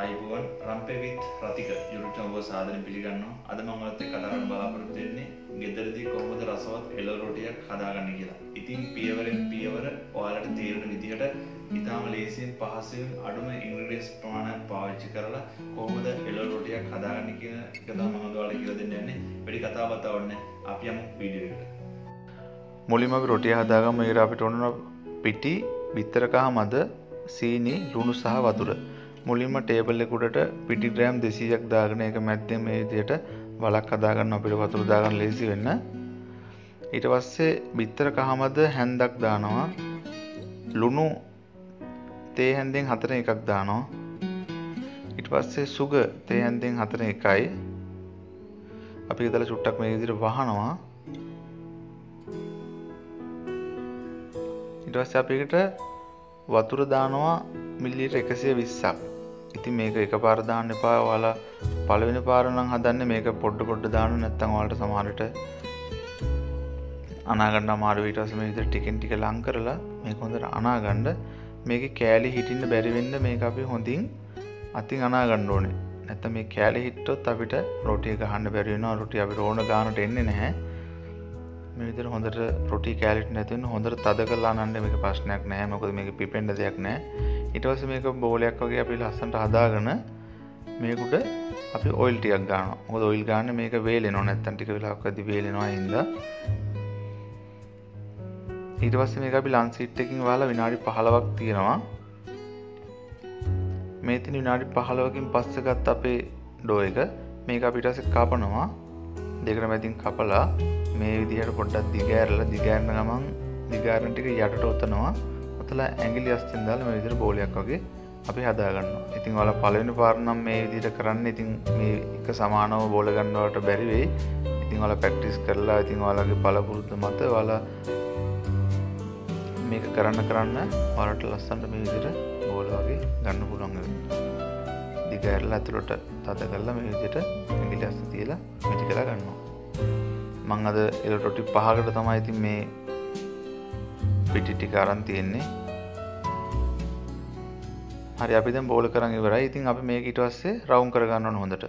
අයිබෝන් රම්පේ විත් රතික YouTube ඔබ සාදරයෙන් පිළිගන්නවා. අද මම ඔයාලත් එක්ක කතා කරන්න බලාපොරොත්තු වෙන්නේ ගෙදරදී කොහොමද රසවත් එළවලු රොටියක් හදාගන්නේ කියලා. ඉතින් පියවරෙන් පියවර ඔයාලට තේරෙන විදිහට ඉතාම ලේසියෙන් පහසුවෙන් අඩුම ඉන්ග්‍රීඩියන්ට්ස් ප්‍රමාණයක් පාවිච්චි කරලා කොහොමද එළවලු රොටියක් හදාගන්නේ කියන එක තමයි මම අද ඔයාලට කියලා දෙන්න යන්නේ. වැඩි කතා බතා ඕනේ නැහැ. අපි යමු වීඩියෝ එකට. මුලින්ම අපි රොටිය හදාගමු. ඒකට අපිට ඕන පිටි, බිත්තර කහ මද, සීනි, ලුණු සහ වතුර. මුලින්ම ටේබල් එක උඩට පිටි ග්‍රෑම් 200ක් දාගෙන ඒක මැද්දෙන් මේ විදිහට වලක් හදාගන්න අපිට වතුර දාගන්න ලේසි වෙන්න. ඊට පස්සේ බිත්තර කහ මද හැන්දක් දානවා. ලුණු තේ හැන්දෙන් 4 එකක් දානවා. ඊට පස්සේ සුගර් තේ හැන්දෙන් 4 එකයි. අපි ඒක දාලා චුට්ටක් මේ විදිහට වහනවා. ඊට පස්සේ අපි ඒකට වතුර දානවා මිලිලීටර් 120ක්. ඉතින් මේක එකපාර දාන්න එපා. ඔයාලා පළවෙනි පාර නම් හදන්නේ මේක පොඩ පොඩ දාන්න, නැත්නම් ඔයාලට සමහර විට අනා ගන්න අමාරු වෙයි. ඊට පස්සේ මේ විදිහට ටිකෙන් ටික ලං කරලා මේක හොඳට අනා ගන්න. මේකේ කෑලි හිටින්න බැරි වෙන්න මේක අපි හොඳින් අතින් අනා ගන්න ඕනේ. නැත්නම් මේ කෑලි හිට්ටොත් අපිට රොටිය ගහන්න බැරි වෙනවා. රොටිය අපිට ඕන ගානට එන්නේ නැහැ. මේ විදිහට හොඳට රොටි කෑලිට නැති වෙන හොඳට තද කරලා අනන්න මේක ප්‍රශ්නයක් නෑ. මොකද මේක පිපෙන්න දෙයක් නෑ. ඊට පස්සේ මේක බෝලයක් වගේ අපි ලස්සනට හදාගෙන මේක උඩ අපි ඔයිල් ටිකක් ගන්නවා. මොකද ඔයිල් ගන්න මේක වේලෙනවා, නැත්තම් ටික වෙලාවක් වැඩි වේලෙනවා ඒ හින්දා. ඊට පස්සේ මේක අපි ලන්ච් සීට් එකකින් වහලා විනාඩි 15ක් තියනවා. මේ තියෙන විනාඩි 15කින් පස්සේ ගත්ත අපේ ඩෝ එක මේක අපි ඊට පස්සේ කපනවා. දෙකට මැදින් කපලා මේ විදිහට පොඩ්ඩක් දිග ඇරලා, දිග ඇරන ගමන් දිග ඇරන ටික යටට ඔතනවා. ඔතලා ඇඟිලි අස්සෙන් දාලා මේ විදිහට බෝලයක් වගේ අපි හදා ගන්නවා. ඉතින් ඔයාලා පළවෙනි පාර නම් මේ විදිහට කරන්න ඉතින් මේ එක සමානව බෝල ගන්න ඔයාලට බැරි වෙයි. ඉතින් ඔයාලා ප්‍රැක්ටිස් කරලා ඉතින් ඔයාලගේ පළපුරුද්ද මත ඔයාලා මේක කරන්න කරන්න ඔයාලට ලස්සනට මේ විදිහට බෝල වගේ ගන්න පුළුවන් වෙයි. දිග ඇරලා ඇතුළට තද කරලා මේ විදිහට ඇඟිලි අස්ස තියලා මිටි කරලා ගන්නවා. මං අද එළවලු රොටි 5කට තමයි ඉතින් මේ පිටි ටික අරන් තියෙන්නේ. හරි, අපි දැන් බෝල කරන් ඉවරයි. ඉතින් අපි මේක ඊට පස්සේ රවුම් කරගන්න ඕන හොඳට.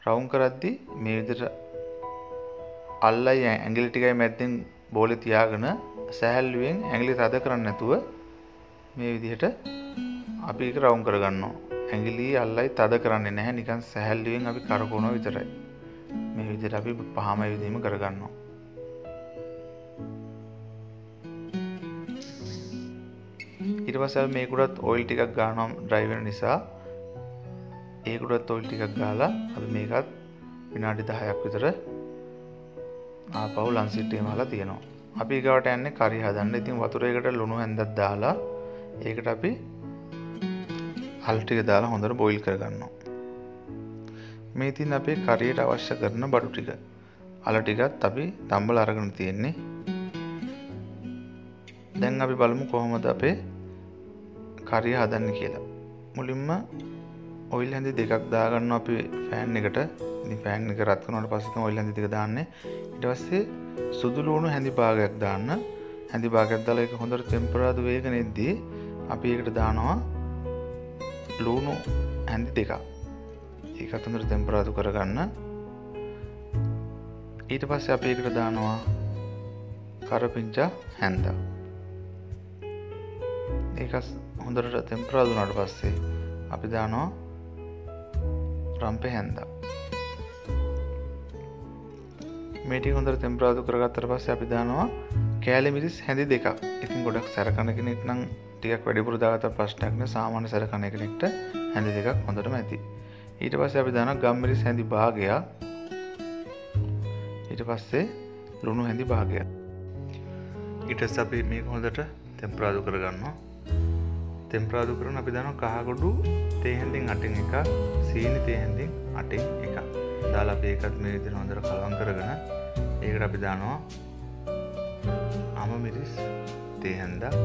රවුම් කරද්දි මේ විදිහට අල්ලයි ඇඟිලි ටිකයි මැද්දෙන් බෝලේ තියාගෙන සැහැල්ලුවෙන් ඇඟිලි තද කරන්නේ නැතුව මේ විදිහට අපි ඒක රවුම් කරගන්නවා. ඇඟිලි අල්ලයි තද කරන්නේ නැහැ, නිකන් සැහැල්ලුවෙන් අපි කරකවනවා විතරයි. මේ විදිහට අපි පහම විදිහම කරගන්නවා. ඊට පස්සේ අපි මේක උඩත් ඔයිල් ටිකක් ගන්නවා ඩ්‍රයි වෙන නිසා. ඒක උඩත් ඔයිල් ටිකක් ගාලා අපි මේකත් විනාඩි 10ක් විතර ආපහු ලන්ච් සීට් එකේ වහලා තියෙනවා. අපි ඊගාවට යන්නේ කරි හදන්න. ඉතින් වතුර එකට ලුණු හැන්දක් දාලා ඒකට අපි අල් ටික දාලා හොඳට බොයිල් කරගන්නවා. මේ ඉතින් අපේ කරියට අවශ්‍ය කරන බඩු ටික. අල ටිකත් අපි තම්බලා අරගෙන තියෙන්නේ. දැන් අපි බලමු කොහොමද අපේ කරිය හදන්නේ කියලා. මුලින්ම ඔයිල් හැඳි දෙකක් දාගන්නවා අපි ෆෑන් එකට. ඉතින් ෆෑන් එක රත් වුණාට පස්සේ තමයි ඔයිල් හැඳි දෙක දාන්නේ. ඊට පස්සේ සුදු ලුණු හැඳි භාගයක් දාන්න. හැඳි භාගයක් දාලා ඒක හොඳට ටෙම්පරාදු වේගන එද්දී අපි ඒකට දානවා ලුණු හැඳි දෙකක්. ඒකත් හොඳට ටෙම්පරාදු කරගන්න. ඊට පස්සේ අපි ඒකට දානවා කරපිංචා හැන්දක්. ඒකත් හොඳට ටෙම්පරාදු වුණාට පස්සේ අපි දානවා රම්පේ හැන්දක්. මේ ටික හොඳට ටෙම්පරාදු කරගත්තට පස්සේ අපි දානවා කෑලි මිරිස් හැඳි දෙකක්. ඉතින් ගොඩක් සැර කන කෙනෙක් නම් ටිකක් වැඩිපුර දාගත්ත ප්‍රශ්නයක් නෑ. සාමාන්‍ය සැර කන කෙනෙක්ට හැඳි දෙකක් හොඳටම ඇති. ඊට පස්සේ අපි දානවා ගම් මිරිස් හැඳි භාගයක්. ඊට පස්සේ ලුණු හැඳි භාගයක්. ඊට පස්සේ අපි මේක හොඳට ටෙම්පරාදු කරගන්නවා. ටෙම්පරාදු කරන අපි දානවා කහගොඩු තේ හැඳින් 8න් එකක්, සීනි තේ හැඳින් 8න් එකක්. දාලා අපි ඒකත් මේ විදිහට හොඳට කලවම් කරගෙන ඒකට අපි දානවා අම මිරිස් තේ හැන්දක්,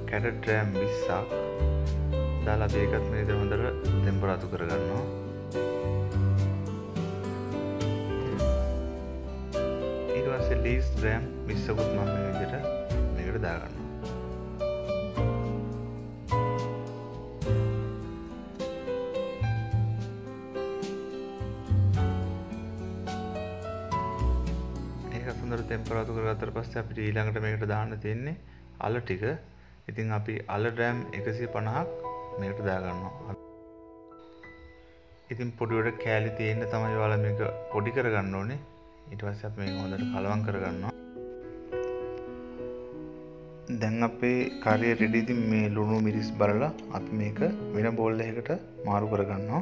කැරට් ග්‍රෑම් 20ක් දාලා අපි ඒකත් මේ විදිහට හොඳට ටෙම්පරාදු කරගන්නවා. ඊට පස්සේ ලීස් ග්‍රෑම් 20කුත් මම මේ විදිහට මේකට දාගන්නවා. තෙම්පරාදු කරගත්තට පස්සේ අපිට ඊළඟට මේකට දාන්න තියෙන්නේ අල ටික. ඉතින් අපි අල ග්‍රෑම් 150ක් මේකට දාගන්නවා. ඉතින් පොඩි වල කෑලි තියෙන්න තමයි ඔයාලා මේක පොඩි කරගන්න ඕනේ. ඊට පස්සේ අපි මේක හොඳට කලවම් කරගන්නවා. දැන් අපේ කරිය රෙඩි. ඉතින් මේ ලුණු මිරිස් බලලා අපි මේක වෙන බෝල් එකකට මාරු කරගන්නවා.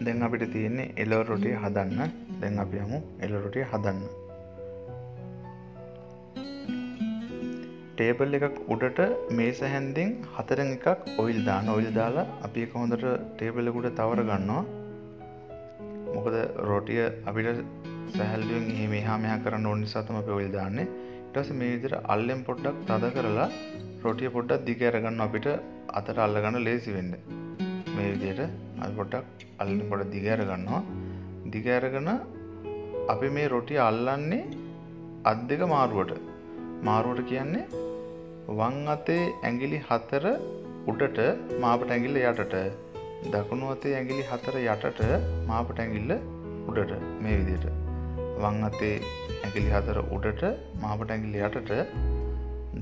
දැන් අපිට තියෙන්නේ එළවලු රොටිය හදන්න. දැන් අපි යමු එළවලු රොටිය හදන්න. ටේබල් එකක් උඩට මේස හැන්දෙන් 4න් එකක් ඔයිල් දාන්න. ඔයිල් දාලා අපි ඒක හොඳට ටේබල් එක උඩ තවර ගන්නවා. මොකද රොටිය අපිට සැහැල්ලුවෙන් එහෙම එහා මෙහා කරන්න ඕන නිසා තමයි අපි ඔයිල් දාන්නේ. ඊට පස්සේ මේ විදිහට අල්ලෙන් පොඩ්ඩක් තද කරලා රොටිය පොඩ්ඩක් දිග අරගන්නවා අපිට අතට අල්ල ගන්න ලේසි වෙන්න. මේ විදිහට අපි පොඩ්ඩක් අල්ලෙන් පොඩ්ඩක් දිග අරගන්නවා. දිග අරගෙන අපි මේ රොටිය අල්ලන්නේ අත් දෙක මාරුවට. මාරුවට කියන්නේ වම් අතේ ඇඟිලි 4 උඩට මාපට ඇඟිල්ල යටට, දකුණු අතේ ඇඟිලි 4 යටට මාපට ඇඟිල්ල උඩට. මේ විදිහට වම් අතේ ඇඟිලි 4 උඩට මාපට ඇඟිල්ල යටට,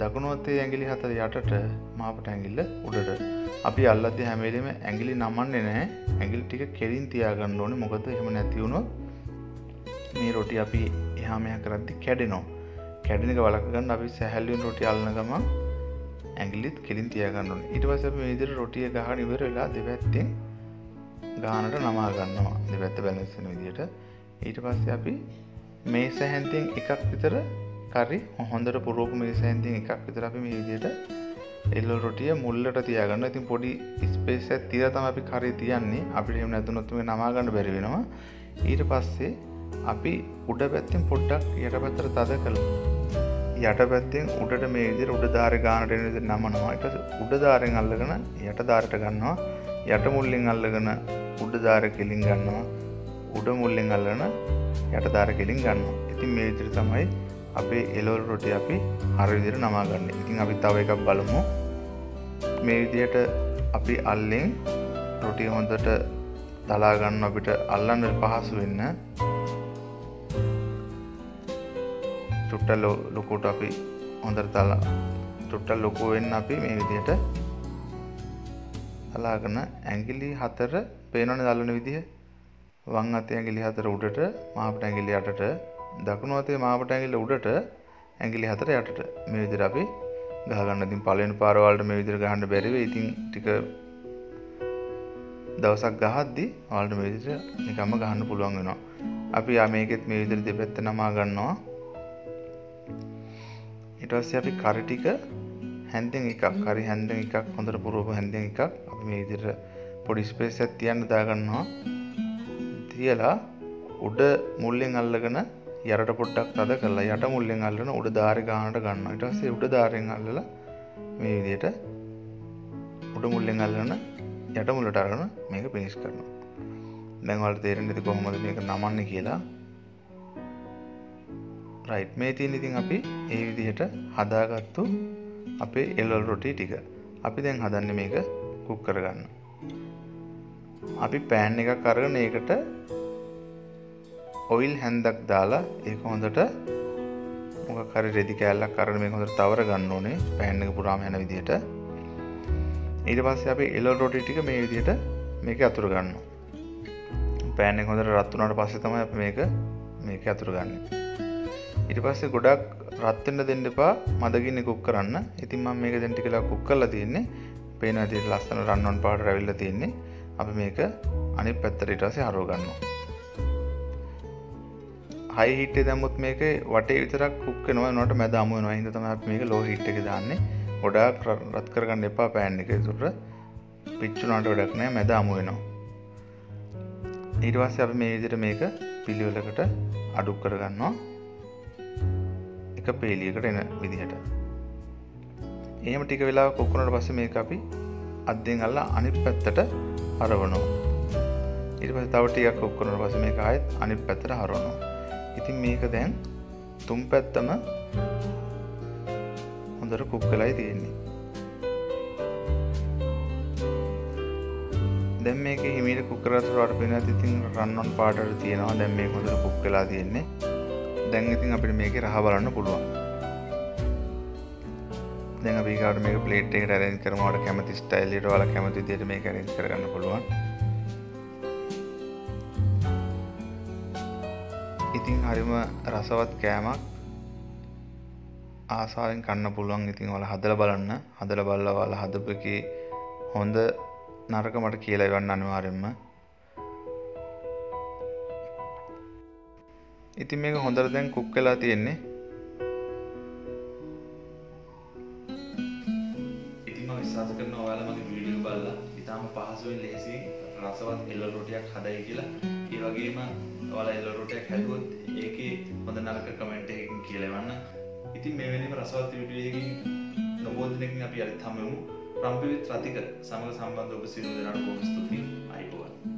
දකුණු අතේ ඇඟිලි 4 යටට මාපට ඇඟිල්ල උඩට. අපි අල්ලද්දී හැම වෙලෙම ඇඟිලි නමන්නේ නැහැ. ඇඟිලි ටික කෙලින් තියාගන්න ඕනේ. මොකද එහෙම නැති වුණොත් මේ රොටි අපි එහා මෙහා කරද්දී කැඩෙනවා. කැඩෙන එක වළක්ව ගන්න අපි සැහැල්ලුවෙන් රොටි අල්ලන ගමන් ඇඟිලිත් කෙලින් තියාගන්න ඕනේ. ඊට පස්සේ අපි මේ විදිහට රොටිය ගහන ඉවර වෙලා දෙපැත්තෙන් ගානට නමා ගන්නවා. දෙපැත්ත බැලන්ස් වෙන විදිහට. ඊට පස්සේ අපි මේස හැන්දෙන් එකක් විතර කරි හොඳට පුරවපු මේස හැන්දෙන් එකක් විතර අපි මේ විදිහට එළවලු රොටිය මුල්ලට තියාගන්නවා. ඉතින් පොඩි ස්පේස් එකක් තියලා තමයි අපි කරි තියන්නේ. අපිට එහෙම නැතුනොත් මේක නමා ගන්න බැරි වෙනවා. ඊට පස්සේ අපි උඩ පැත්තෙන් පොඩ්ඩක් යට පැත්තට තද කරලා යට පැත්තෙන් උඩට මේ විදිහට උඩ ධාරේ ගානට එන විදිහට නමනවා. ඊට පස්සේ උඩ ධාරෙන් අල්ලගෙන යට ධාරයට ගන්නවා. යට මුල්ලෙන් අල්ලගෙන උඩ ධාරේ කෙලින් ගන්නවා. උඩ මුල්ලෙන් අල්ලගෙන යට ධාරේ කෙලින් ගන්නවා. ඉතින් මේ විදිහට තමයි අපේ එළවලු රොටිය අපි හරි විදිහට නමා ගන්න. ඉතින් අපි තව එකක් බලමු. මේ විදිහට අපි අල්ලෙන් රොටිය හොඳට තලා ගන්න අපිට අල්ලන්න පහසු වෙන්න. චුට්ට ලොකුට අපි හොඳට තලා චුට්ට ලොකු වෙන්න අපි මේ විදිහට තලාගෙන ඇඟිලි 4 පේනවනේ අල්ලන විදිහ. වම් අතේ ඇඟිලි 4 උඩට මාපට ඇඟිලි යටට, දකුණු අතේ මාපට ඇඟිල්ල උඩට ඇඟිලි 4 යටට. මේ විදිහට අපි ගහ ගන්න. ඉතින් පළවෙනි පාර වලට මේ විදිහට ගහන්න බැරි වෙයි. ඉතින් ටික දවසක් ගහද්දි ඔයාලට මේ විදිහට නිකම්ම ගහන්න පුළුවන් වෙනවා. අපි මේකෙත් මේ විදිහට දෙපැත්ත නමා ගන්නවා. ඊට පස්සේ අපි කරි ටික හැන්දෙන් එකක්, කරි හැන්දෙන් එකක් හොඳට පුරවපු හැන්දෙන් එකක් අපි මේ විදිහට පොඩි ස්පේස් එකක් තියන්න දාගන්නවා. තියලා උඩ මුල්ලෙන් අල්ලගෙන යටට පොඩ්ඩක් තද කරලා යට මුල්ලෙන් අල්ලන උඩ ධාරේ ගානට ගන්නවා. ඊට පස්සේ උඩ ධාරෙන් අල්ලලා මේ විදිහට උඩ මුල්ලෙන් අල්ලන යට මුල්ලට අරගෙන මේක ෆිනිෂ් කරනවා. දැන් ඔයාලට තේරෙන්නේ නැති කොහොමද මේක නමන්නේ කියලා. රයිට්, මේ තියෙන ඉතින් අපි ඒ විදිහට හදාගත්තු අපේ එළවලු රොටි ටික. අපි දැන් හදන්නේ මේක කුක් කරගන්න. අපි පෑන් එකක් අරගෙන ඒකට ඔයිල් හැන්දක් දාලා ඒක හොඳට මොකක් හරි රෙදි කෑල්ලක් අරගෙන මේක හොඳට තවර ගන්න ඕනේ පෑන් එක පුරාම යන විදිහට. ඊට පස්සේ අපි එළවලු රොටි ටික මේ විදිහට මේක අතුර ගන්නවා. පෑන් එක හොඳට රත් වුණාට පස්සේ තමයි අපි මේක අතුර ගන්නෙ. ඊට පස්සේ ගොඩක් රත් වෙන්න දෙන්න එපා මද ගින්නේ කුක් කරන්න. ඉතින් මම මේක දැන් ටික වෙලා කුක් කරලා තියෙන්නේ. පේන විදිහට ලස්සන රන්වන් පාට රැවිලා තියෙන්නේ. අපි මේක අනිත් පැත්තට ඊට පස්සේ හරව ගන්නවා. හයි හීට් එකේ දැම්මොත් මේක වටේ විතරක් කුක් වෙනවා, ඒනොට මැද අමු වෙනවා. ඒ හින්දා තමයි අපි මේක ලෝ හීට් එකේ දාන්නේ. ගොඩාක් රත් කරගන්න එපා පෑන් එක. ඒතර පිච්චුනාට වැඩක් නෑ, මැද අමු වෙනවා. ඊට පස්සේ අපි මේ විදිහට මේක පිළිවෙලකට අඩු කරගන්නවා එක පේලියකට එන විදිහට. එහෙම ටික වෙලාවක් කුක් වුණාට පස්සේ මේක අපි අද්දෙන් අල්ලලා අනිත් පැත්තට හරවනවා. ඊට පස්සේ තව ටිකක් කුක් වුණාට පස්සේ මේක ආයෙත් අනිත් පැත්තට හරවනවා. ඉතින් මේක දැන් තුන් පැත්තම හොඳට කුක් වෙලායි තියෙන්නේ. දැන් මේක හිමීට කුක් කරලා වලට පේනවා ඉතින් රන්වන් පාටට තියෙනවා. දැන් මේක හොඳට කුක් වෙලා තියෙන්නේ. දැන් ඉතින් අපිට මේකේ රහ බලන්න පුළුවන්. දැන් අපි ඊගාට මේක ප්ලේට් එකට ඇරේන්ජ් කරමු. ඔයාලට කැමති ස්ටයිල් එකට ඔයාලා කැමති විදිහට මේක ඇරේන්ජ් කරගන්න පුළුවන්. ඉතින් හරිම රසවත් කෑමක්. ආසාවෙන් කන්න පුළුවන්. ඉතින් ඔයාලා හදලා බලන්න. හදලා බලලා ඔයාලා හදපු එකේ හොඳ නරක මට කියලා එවන්න අනිවාර්යෙන්ම. ඉතින් මේක හොඳට දැන් කුක් වෙලා තියෙන්නේ. ඉතින් මම විශ්වාස කරනවා ඔයාලා මගේ වීඩියෝ බලලා ඉතාම පහසුවෙන් ලෙහෙසියෙන් රසවත් එළවලු රොටියක් හදයි කියලා. ඒ වගේම ඔයාලා එළවලු රොටියක් හැදුවොත් ඒකේ හොඳ නරක කමෙන්ට් එකකින් කියලා එවන්න. ඉතින් මේ වෙලෙම රසවත් වීඩියෝ එකකින් නොබෝ දිනකින් අපි අලුත් හමු වෙමු. රම්පි විත් රතික සමග සම්බන්ධ ඔබ සියලු දෙනාට බොහොම ස්තුතියි. ආයුබෝවන්.